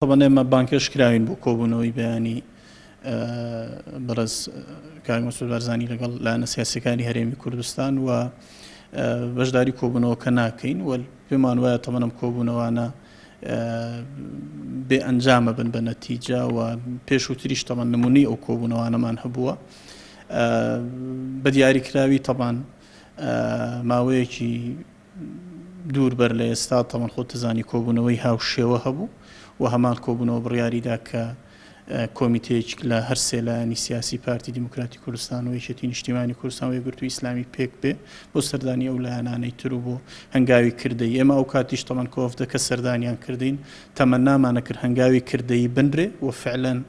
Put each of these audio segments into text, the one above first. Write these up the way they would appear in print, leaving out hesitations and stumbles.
تەبعەن ئێمە بانگهێشت کراوین بۆ کۆبوونەوەی بەیانی بەڕێز کاک مەسعود بارزانی لەگەڵ لایەنە سیاسیەکانی هەرێمی کوردستان و بەشداری کۆبوونەوەکە ناکەین و پێمان وایە تەمەنم کۆبوونەوانە بێ ئەنجامە بن بە نەتیجە و پێشووتریش تەمان نمونەی ئەو کۆبوونەوانەمان هەبووە بە دیاریکراوی تەمان ماوەیەکی دوور بەر لە ئێستا تەمەن خۆت دەزانی کۆبوونەوەی هاوشێوە هەبوو و هەمان کۆبوونەوە بڕیاریدا کە کۆمیتەیەک لە هەر سێ لایەنی سیاسی پارتی دیموکراتی کوردستان و یەکێتی نیشتیمانی کوردستان و یەکگرتووی ئیسلامی پێک بێ بۆ سەردانی ئەو لایەنانەی تر و بۆ هەنگاوی کردەیی. ئێمە ئەو کاتیش تەمەن کۆفدەکە سەردانیان کردین تەمەنامانە کرد هەنگاوی کردەیی بنرێ و فعلەن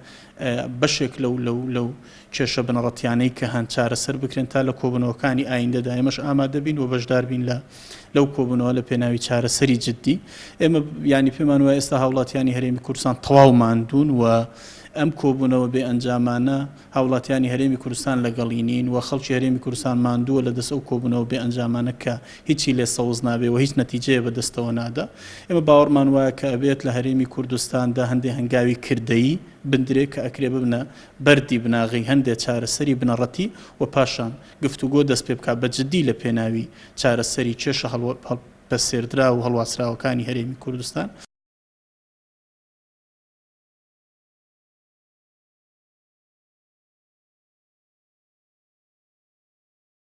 بەشێک لەو لەو لەو کێشە بنەڕەتیانەی کە هەن چارەسەر بکرێن تا لە کۆبوونەوەکانی ئایندەدا ئێمەش ئامادە بین و بەشدار بین لە لەو کۆبوونەوە لە پێناوی چارەسەری جددی. ئێمە یانی پێمان وایە ئێستا هاوڵاتیانی هەرێمی کوردستان تەواو ماندوون و ئەم کۆبوونەوە بێ ئەنجامانە هاوڵاتیانی هەرێمی کوردستان لەگەڵی نین و خەڵکی هەرێمی کوردستان ماندووە لە دەست ئەو کۆبوونەوە بێ ئەنجامانە کە هیچی لێ سەوز نابێ و هیچ نەتیجەیە بە دەستەوە نادا. ئێمە باوەڕمان وایە کە ئەبێت لە هەرێمی کوردستاندا هەندێ هەنگاوی کردەیی بندرێ کە ئەکرێ ببنە بەردی بناغەی هەندێ چارەسەری بنەڕەتی و پاشان گفتوگۆ دەست پێ بکا بە جدی لە پێناوی چارەسەری کێشە هەڵپەسێردراو و هەڵواسراوەکانی هەرێمی کوردستان.